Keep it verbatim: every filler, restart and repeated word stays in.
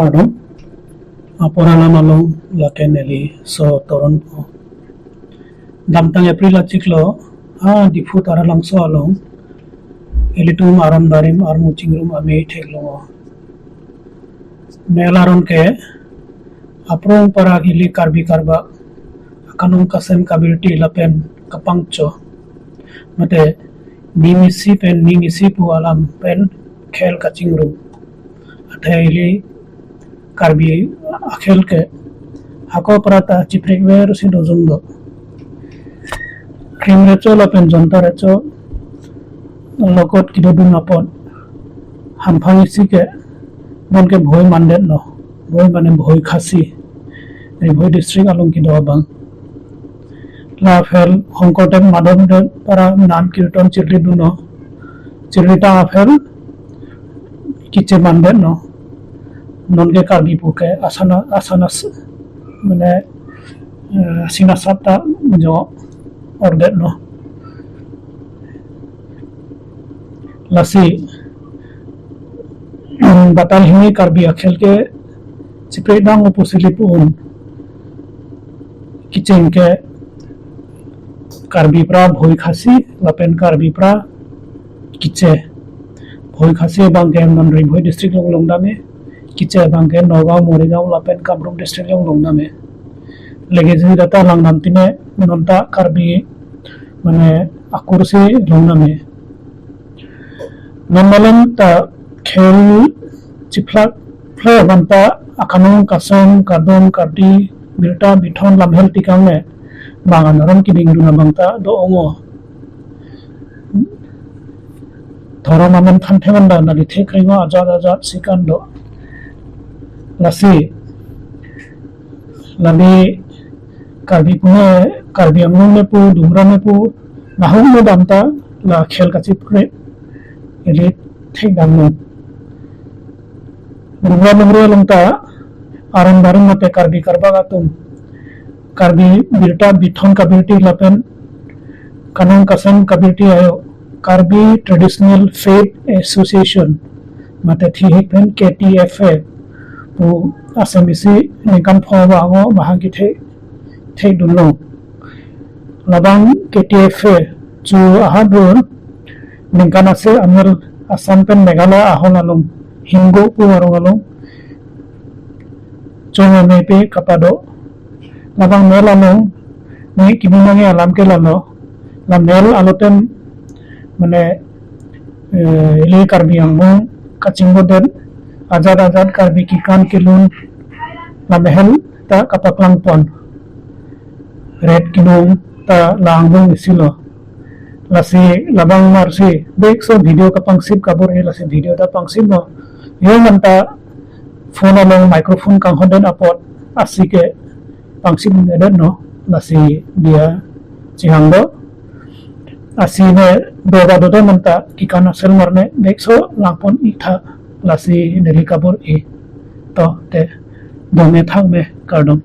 Kardom, apor alam along lake neli so Toron po. Damtang April achiklo, ha Diphu Taralangso along ilitum aron barim armu chingrum amei theklongo. Mel aron ke aphrang para ili Karbi Karbak akanong kasem kabirti lapen kapangcho, mate ning isi pen ning isi pu alam pen khel kachingrum. Athe ili Karbi akhel ke hako para ta chiprekver si dojong do. Krim recho lapen jonta recho lokot kedodun apot hamphang isi ke non ke Bhoi mandetlo. Bhoi mane Bhoi Khasi. Ri Bhoi district along kedo abang. La aphel Hongkor Deb Madhav Deb para nam kirtan chirli dunlo. Chirli ta aphel kiche mandetlo. Non ke Karbi pu ke asana asana s-, mane, eh, sina sata jo ordetlo. Lasi batal hini Karbi akhel ke chipre dang opu si lipu un. Kicheng ke Karbi pra Bhoi Khasi lapen Karbi pra kiche. Bhoi Khasi abang ke non Ri Bhoi district along longdam me. Kiche abang ke Nagaon, Morigaon lapen Kamrup district along longdam me. Legi ji data langdam tine non ta Karbi mane akur si longdam me. Non malom ta khel chiphlak phle manta akanong kasem kardom kardi birta bithon lamhel tikang ne bang anaron kiding dun abang ta do-ongo. Thorom amen thanthe manda nali thek kringo ajat ajat si kan do. Lasi nali Karbi pu ne, Karbi Anglong ne pu, Dumra ne pu, nahum ne dam ta la khel kachipre ili thek damlo. Dumra Nongri along ta aron barim mate Karbi Karbak atum Karbi birta bithon kabirti lapen kanong kasem kabirti ayo Karbi Traditional Faith Association mate thihik pen K T F A pu asem isi ningkan pho ba ango mahang kethe thek dunlo. Labang K T F A chu ahadun ningkan ase amel Assam pen Meghalaya ahol along Himgo pu arong along chong ame pe kapado. Labang mel along ne kimi nange alam ke lalo. La mel alotem mane, eh, ili Karbi Anglong kachingbodet ajat ajat Karbi kekan kelun lamhel ta kapaklang pon. Ret kinung ta la angbong isi lo. Lasi labang marsi bek so video kapangsip kabor-i lasi video ta pangsip lo. Yo manta phone along microphone kanghodet apot asi ke pangsip nedet no lasi dia chihang do. Asi ne do ba do do manta kekan asel marne bek so langpon-i tha lasi neli kabor-i. To te dome thang me kardom.